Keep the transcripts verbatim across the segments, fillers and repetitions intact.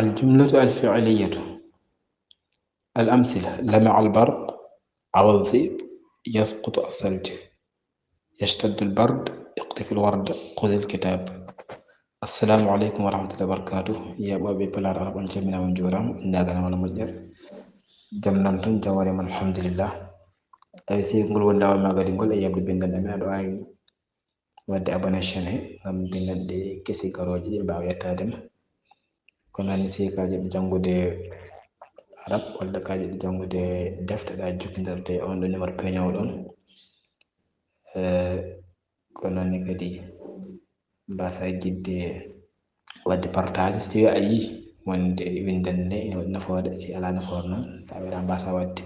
الجملة الفعلية. الأمثلة: لمع البرق، عوى الذئب، يسقط الثلج، يشتد البرد، اقطف الورد، خذ الكتاب. Assalamu aleykum wa rahmatullahi wa barakatuh. Yeeɓooɓe Pulaar Arab, on calminaama, on njuuraama, on ñaaganaama wala moƴƴere. Jam nan toon, jam woni e mon, alhamdulillah. Tawi sey ngol woni laawol ma kadi ngol e yeɓde binndannde amen, aɗa waawi waɗde abonné chaîne he ngam binndannde kesi garooje ɗi mbaawa yettaade ma. Kono ni sey ka jiɗɗo janngude Arab walla ka jiɗɗo janngude defte, aɗa jokkondirde e on ɗo numéro peeñoowo ɗon. Eh, kono ni kadi mbaasaa jiɗde waɗde partage, so tawi a yii wonde winndannde nde ina waɗi nafoore, si alaa nafoore noon, so a welaa mbaasaa waɗde.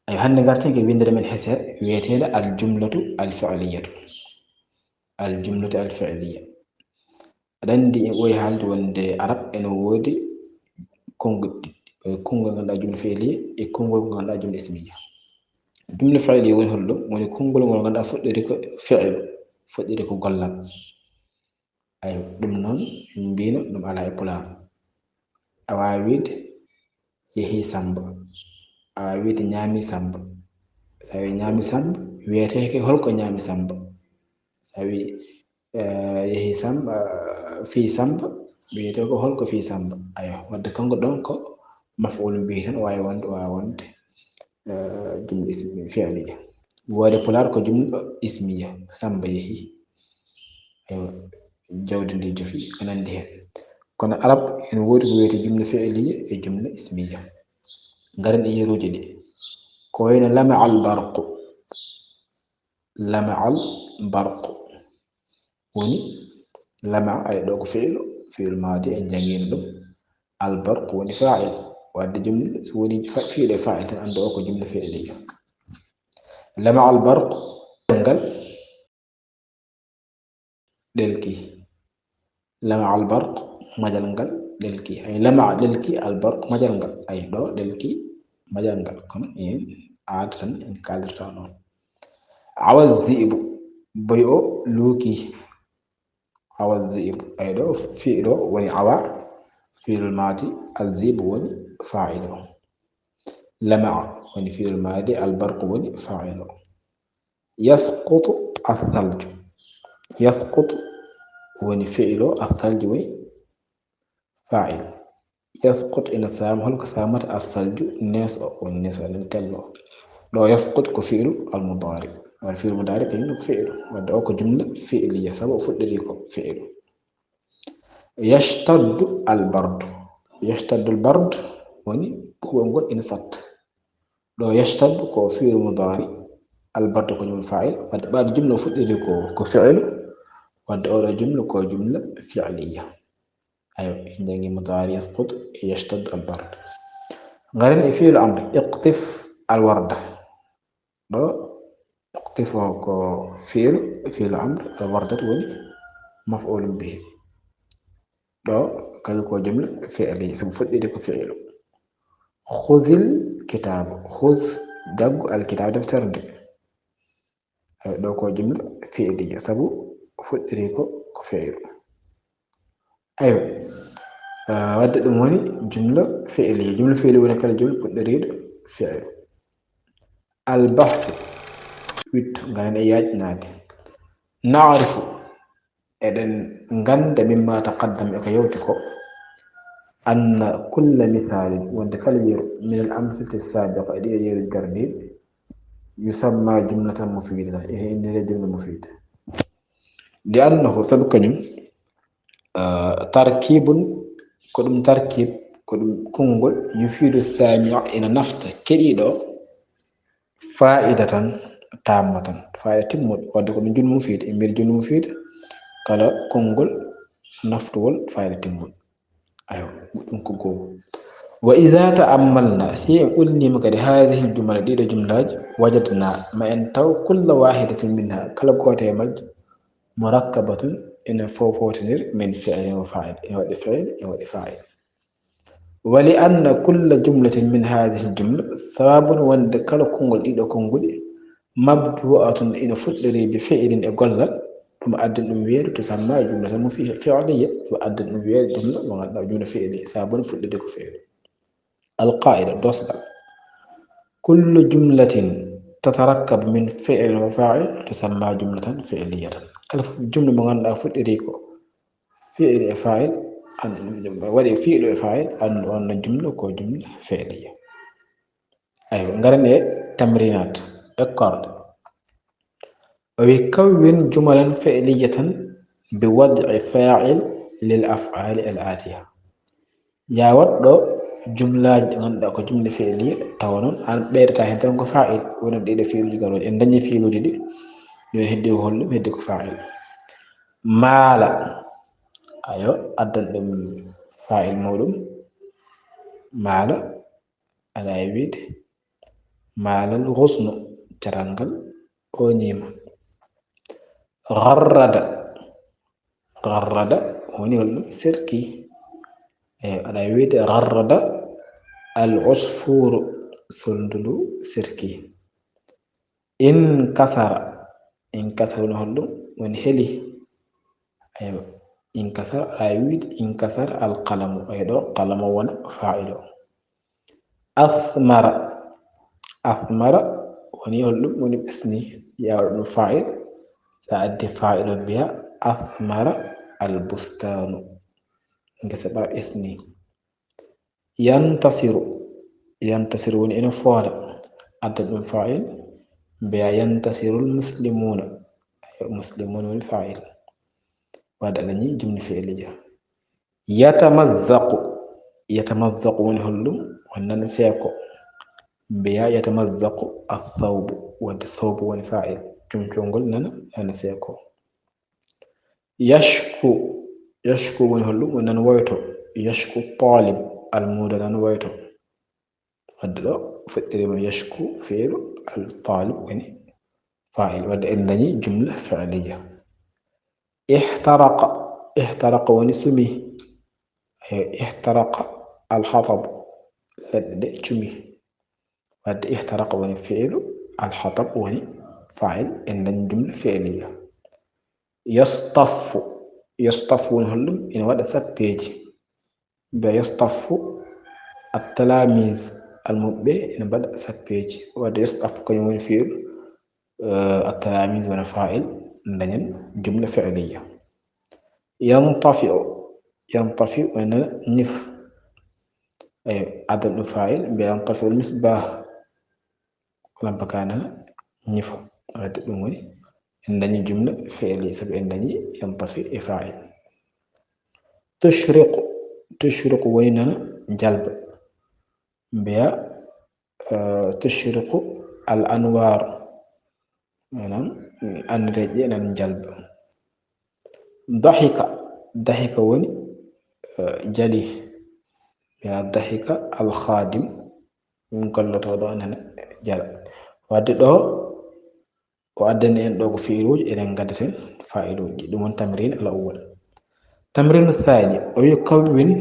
Ayo, hannde ngarten ko winndere men hesere wiyeteende al jumlatu al fi'liyatu. Al jumlatu al fi'liya. Aɗa anndi en ɓooyi haalde wonde Arab ene woodi konngol ɗiɗi. Konngol ngannduɗaa jumla fi'liya e konngol ngannduɗaa jumla ismiya. Jumla fi'liya woni holɗum? Woni konngol ngol ngannduɗaa fuɗɗori ko fi'lu, fuɗɗori ko gollal. Ayo, ɗum noon, min mbino ɗum alaa e Pulaar. A waawi wiide, "Yehii Sammba." A waawi wiide, "Ñaami Sammba." So a wii, "Ñaami Sammba," wiyetee ko holko ñaami Sammba? So a wii, eh, "Yehii Sammba, eh, fii Sammba," wiyetee ko holko fii Sammba? Ayo, wadde kanko ɗon ko maf'uulun bihi tan, o waawi wonde, o waawa wonde, eh, jumla ismi-, fi'liya. Woode Pulaar ko jumla ismiya, Sammba yehii. Ayo, jawdi ndi jofi, ko nanndi heen. Kono Arab ene woodi ko wiyetee jumla fi'liya e jumla ismiya. Ngaren e yeruuji ɗi. Ko wayno lama al barqu. Lama al barqu. Woni lama, ay, ɗo ko fi'lu, fi'lu maadi, en janngiino ɗum. Al barqu woni fa'il. Wadde jumla, so woni fa-, fi'lu e fa'il tan, anndu o ko jumla fi'liya. Lama al barqu, ngal ɗelki. Lama al barq, majal ngal ɗelki. Ay, lama ɗelki, al barq, majal ngal. Ay, ɗo ɗelki, majal ngal. Kono en aada tan en kaaldirta noon. Awa zi'bu, boy o luuki. Awa zi'bu. Ay, ɗo fi'lu woni awa, fi'lu maadi, al zi'bu woni fa'ilu. Lama woni fi'lu maadi, al barq woni fa'ilu. Yasqutu athalju. Yasqutu woni fi'lu, athalju woni fa'il. Yasqutu ina saama, holko saamata? Athalju, nees o, woni nees o, ene tello. Ɗo yasqutu ko fi'lu al-mudaari. Wala fi'lu mudaari kañum ko fi'lu. Wadde o ko jumla fi'liya, sabu o fuɗɗori ko fi'lu. Yashtaddu al-bardu. Yashtaddu al-bard woni ɓuuɓol ngol ina satta. Ɗo yashtaddu ko fi'lu mudaari, al-bardu ko jumla fa'il, wadde ɓaade jumla fuɗɗiri ko, ko fi'lu, wadde oɗo jumla ko jumla fi'liya. Ayo, en janngi mudaari yasqutu e yashtaddu al-bard. Ngaren e fi'lu amr, iqtif al-warda. Ɗo iqtif o ko fi'lu, fi'lu amr, al-wardatu woni maf'ulun bihi. Ɗo kañum ko jumla fi'li, sabu fuɗɗiri ko fi'lu. Khuzil kitaaba. Khuz, jaggu, al kitaaba, deftere nde. Ay, ɗo ko jumla fi'liya, sabu fuɗɗiri ko, ko fi'lu. Aywa. Ah, wadde ɗum woni jumla fi'liya. Jumla fi'liya woni kala jumla fuɗɗoriiɗo fi'lu. Al bahsu, wittu, ngaren e yaaƴnaade. Na'rifu, eɗen ngannda, mimma taqaddam, e ko yawti ko, anna kulla misaalin, wonde kala yeru, min al amsilati sabiqa, e ɗiɗo yeru gardiiɗi, yusamma jumlatan mufidatan, ene inniree jumla mufida. Li annahu, sabu kañum, ah, tarkibun, ko ɗum tarkib, ko ɗum konngol, yufidu samia, ina nafta keɗiiɗo o, fa'idatan tammatan, fa'ida timmuɗo. Wadde ko ɗum jumla mufida, en mbiyii jumla mufida, kala konngol naftugol fa'ida timmuɗo. Ayo, ɗum ko goo. Wa iza ta'ammalna, si en ulniima kadi haazihil jumala, ɗiɗo jumlaaji, wajadna, ma en taw kulla waahidatin minha, kala gooto e majji, murakkabatun, ene fofotindiri min fi'lin wa fa'il, ene waɗi fi'il, ene waɗi fa'il. Wa li anna kulla jumlatin min haazihil jumla, sababun wonde kala konngol ɗiɗo konnguɗi, mabdu'atun ina fuɗɗori bi fi'lin e gollal, Ɗum addan ɗum wiyeede tusamma jumlatan mo fi'liya. Ɗum addan ɗum wiyeede jumla mo ngannduɗaa jumla fi'liya. Sabon fuɗɗude ko fi'lu. Alqaa'ida, dosgal. Kullu jumlatin tatarakkabu min fi'lin wa faa'il tusamma jumlatan fi'liyatan. Kala fof jumla mo ngannduɗaa fuɗɗiri ko fi'lu e faa'il, an, waɗi fi'lu e faa'il, an, on no jumla ko jumla fi'liya. Aywa, ngaren e tamrinat, ekkorɗe. O wi, kawwin jumalan fi'liyatan bi wad'i faa'il lil af'aali al aatiya. Yaa waɗ ɗo jumlaaji ɗi ngannduɗaa ko jumla fi'liya, tawa noon an ɓeydata heen tan ko faa'il, wonande ɗiɗo fi'luuji garooji. En dañi fi'luuji ɗi, yo heddi ko holɗum? Heddi ko faa'il. Maala, ayo, addan ɗum faa'il muɗum. Maala, aɗa waawi wiide, maalal husnu, caral ngal ooñiima. Garrada, garrada woni holɗum? Serki. Eyi, aɗa waawi wiide, garrada al usfuru, solndu ndu serki. Inkasara, inkasara woni holɗum? Woni heli. Aywa, inkasara, aɗa waawi wiide, inkasara al qalamu. Eyi, ɗo qalamu wona faa'il o. Asmara, asmara woni holɗum? Woni ɓesni, yaa waɗ ɗum faa'il. So a addi faa'il o, mbiya asmara al bustaanu. Ngesa ba ɓesni. Yantasiru, yantasiru woni ina fooda, adda ɗum faa'il, mbiya yantasirul muslimuuna. Ayo, muslimuuna woni faa'il. Wadde a dañi jumla fi'liya. Yatamazzaqu, yatamazzaqu woni holɗum? Woni nana seeko. Mbiya yatamazzaqu athawbu, wadde thawbu woni faa'il. Comcol ngol nana, nana seeko. Yashku, yashku woni holɗum? Woni nana woyto. Yashku talib, almuudo nana woyto. Wadde ɗo fuɗɗiriima yashku fi'lu, al talib woni faa'il. Wadde en dañi jumla fi'liya. Ihtaraqa, ihtaraqa woni sumi. Eyi, ihtaraqa al hatab, leɗɗe ɗe cumi. Wadde ihtaraqa woni fi'lu, al hatab woni faa'il, en dañi jumla fi'liya. Yastaffu, yastaffu woni holɗum? Ina waɗa sappeeji. Mbiya yastaffu at-talaamiz, almuɓɓe ina mbaɗa sappeeji. Wadde yastaffu kañum woni fi'lu, eh, at-talaamiz wona faa'il, dañen jumla fi'liya. Yantafi'u, yantafi'u woni ñif. Eyi, addan ɗum faa'il, mbiya yantafi'ul misbah. Lampa ka nana ñifo. Wadde ɗum woni en dañi jumla fi'li, sabu en dañi yantafi e faa'il. Tushriqu, tushriqu woni nana jalba. Mbiya, eh, tushriqu al anwar. Maanaam, annireeje ɗe nana jalba. Dahika, dahika woni, eh, jali. Mbiya dahika al khadim. Ɗum gollotooɗo nana jala. Wadde ɗo, o addani en ɗo ko fi'iluuji, eɗen ngaddaten fa'iluuji. Ɗum woni tamrin al awwal. Tamrinu thani, o wi kawwin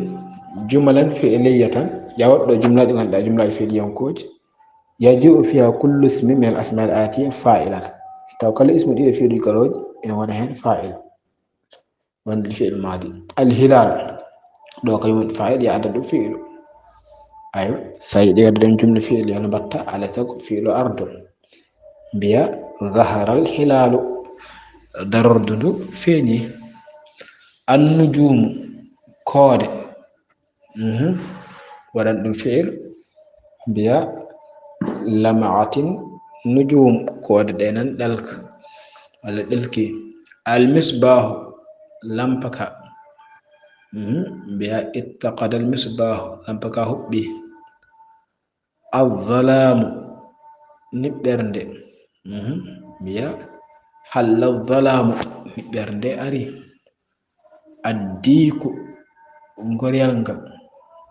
jumalan fi'liyatan, yaa waɗ ɗo jumlaaji ngannduɗaa, jumlaaji fi'liyankooji. Yaji'u fiha kullu ismi min al asma'il atiya fa'ilan. Taw kala ismu ɗiɗo fi'luuji garooji, ene wona heen fa'il. Wonde fi'il maadi. Al hilal. Ɗo kañum woni fa'il, yaa adda ɗum fi'lu. Aywa, so a yiɗi wadde ɗum jumla fi'li, hono mbaɗta? Alaa e sago fi'lu ardo. Mbiya, zaharal hilalu. Darordu ndu feeñi. An nujumu, koode. Mhm. Waɗan ɗum fi'il. Mbiya, lama'atin nujum, koode ɗe nan ɗalka, walla ɗelki. Al misbahu, lampa ka. Mhm. Mbiya, ittaqada al misbahu, lampa ka huɓɓi. Al zalamu, niɓɓernde. Mhm. Mbiya, halla al zalamu, niɓɓernde ari. Addiiku, ngoryal ngal.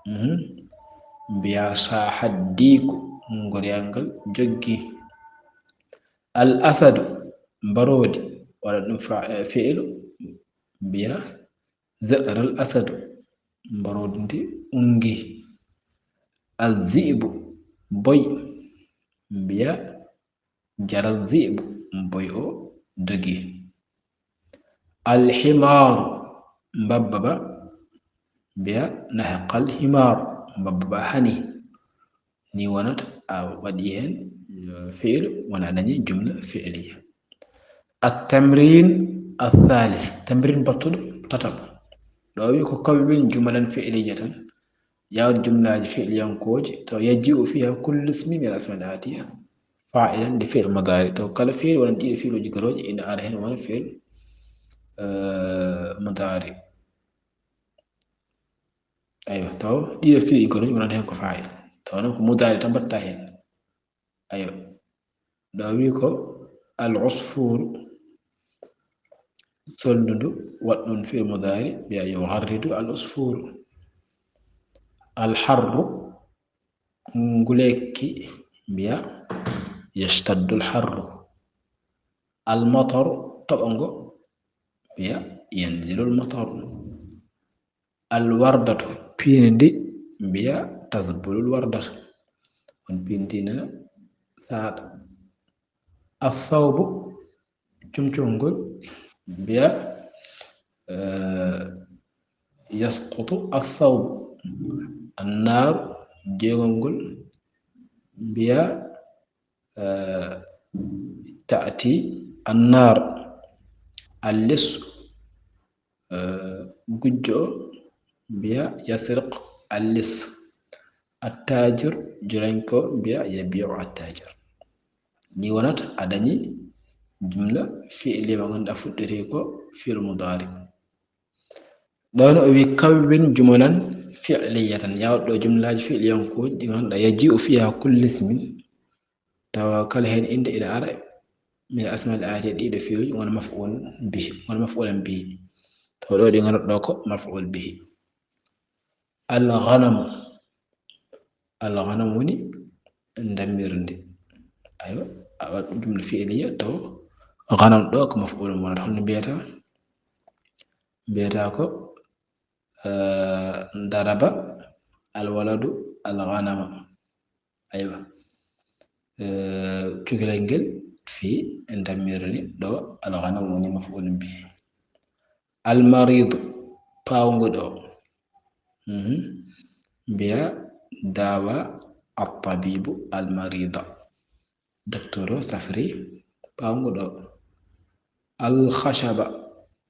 Mhm. Mbiya, saaha addiiku, ngoryal ngal joggi. Al asadu, mbaroodi, waɗa ɗum fa-, eh, fi'lu. Mbiya, za'ara al asadu, mbaroodi ndi unngi. Al zi'bu, boy. Mbiya, jara al zi'bu, boy o dogi. Alhimaaru, mbabba ba, mbiya nahqa alhimaaru, mbabba ba hani. Ni wonata a waɗi heen fi'lu, wona a dañi jumla fi'liya. At-tamrin ath-thalith, tamrin battuɗo tataɓo. Ɗo wi ko kawwin jumalan fi'liyatan. Yawde jumlaaji fi'liyankooji, taw yaji'u fiha kullu ismin min al-asma al-atiya fa'ilan li fi'l mudari. Taw kala fi'il wona ɗiɗo fi'luuji garooji ina ara heen wona fi'l mudari. Aywa, taw ɗiɗo fi'luuji garooji wonata heen ko fa'il. Taw noon ko mudari tan mbaɗta heen. Aywa. Ɗo wi ko al usfuru, solndu ndu, waɗ ɗum fi'il mudari, mbiya yugharridu al usfuru. Al harru, ngulekki, mbiya yashtaddu al harru. Al mataru, toɓo ngo, mbiya yanzilu al mataru. Al wardatu, piindi ndi, mbiya tasbulu al wardatu. On piindi ndi nana saaɗa. Al thawbu, cumcol ngol, mbiya yasqutu al thawbu. An naaru, jeegol ngol, mbiya ta'ti an naar. Al lisu, gujjo o, mbiya yasriq al lis. Attajir, julañko, mbiya yabiu attajir. Ni wonata a dañi jumla fi'li mo ngannduɗaa fuɗɗorii ko fi'il mudari. Ɗoon o wi kawwin jumalan fi'liyatan, yawɗo jumlaaji fi'liyankooji ɗi ngannduɗaa yaji'u fiha kullu ismin, tawa kala heen innde ina ara min asmaa'il aatiya ɗiɗo fi'luuji wona maf'ul bihi, wona maf'ulan bihi. Tawa ɗo ɗi ngannduɗaa ɗo ko maf'ul bihi. Al ghanamu, al ghanamu woni ndammirde. Aywa, a waɗ jumla fi'liya taw ghanam ɗo ko maf'ul wonata. Holno mbiyata? Mbiyata ko daraba al waladu al ghanama. Aywa. Cukalel ngel fi ndammirde ni ɗo al ghanam woni maf'ul bihi. Al maridu, pawnguɗo. Mbiya dawa at tabibu al marida. Docteur o safri pawnguɗo. Al khashaba,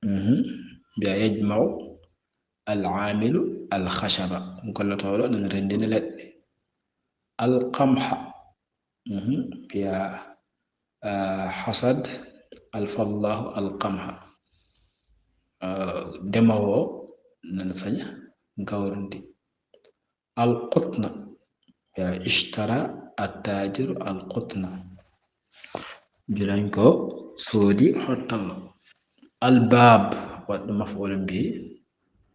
mbiya yajma'u al amilu al khashaba. Gollotooɗo nana renndina leɗɗe. Al qamha, mbiya hasad al fallahu al qamha. Demoowo o nana saña gawri ndi. Al qutna, mbiya ishtara at tajiru al qutna. Julañko soodi hottallo. Al bab, waɗɗo maf'ul bihi,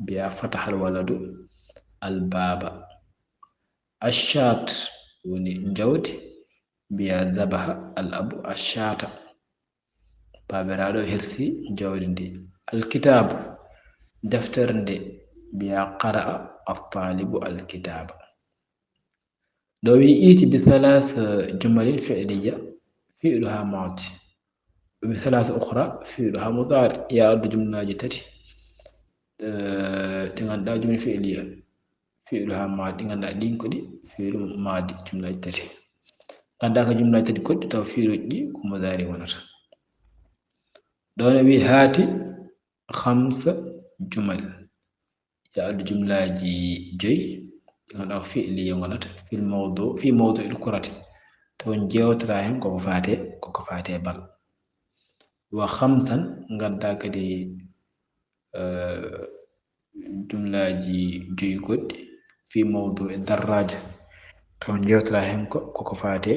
mbiya fataha al waladu al baba. Ashat woni njawdi, mbiya zabaha al abu ashata. Baabiraaɗo hersi njawdi ndi. Al kitab, deftere nde, mbiya qara'a at talibu al kitaba. Ɗo wi iti bi thalath jumalin fi'liya fi'luha madi. Bi thalath ukhra fi'luha mudari. Ya addu jumlaaji tati ɗi ngannduɗaa jumla fi'liya. Fi'luha madi, ngannduɗaa ɗin ko ɗi fi'lu madi, jumlaaji tati. Ngannduɗaa ko jumlaaji tati goɗɗi taw fi'luuji ɗi ko mudari wonata. Ɗo ne wi hati khamsa jumal. Ya addu jumlaaji joyi ɗi ngannduɗaa ko fi'liya ngonata fil mawdu, fi mawdu il kurati. Taw jewtata heen koko faate, koko faate bal. Wa khamsan, ngannduɗaa kadi jumlaaji joyi goɗɗi fi mawdu e darraja. Taw jewtata heen ko koko faate,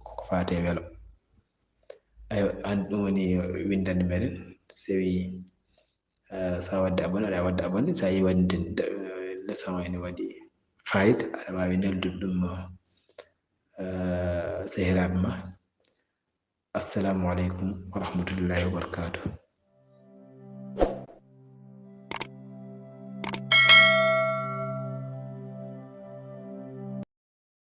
koko faate welo. Aywa, an ɗum woni winndannde meɗen. Sewi sa wadde abonné, aɗa wadde abonné. Sa yi wadde leçon ene waɗi fayida, aɗa waawi neldude ɗum sehiraaɓe ma. Assalamu aleykum wa rahmatullahi wa barakatuh.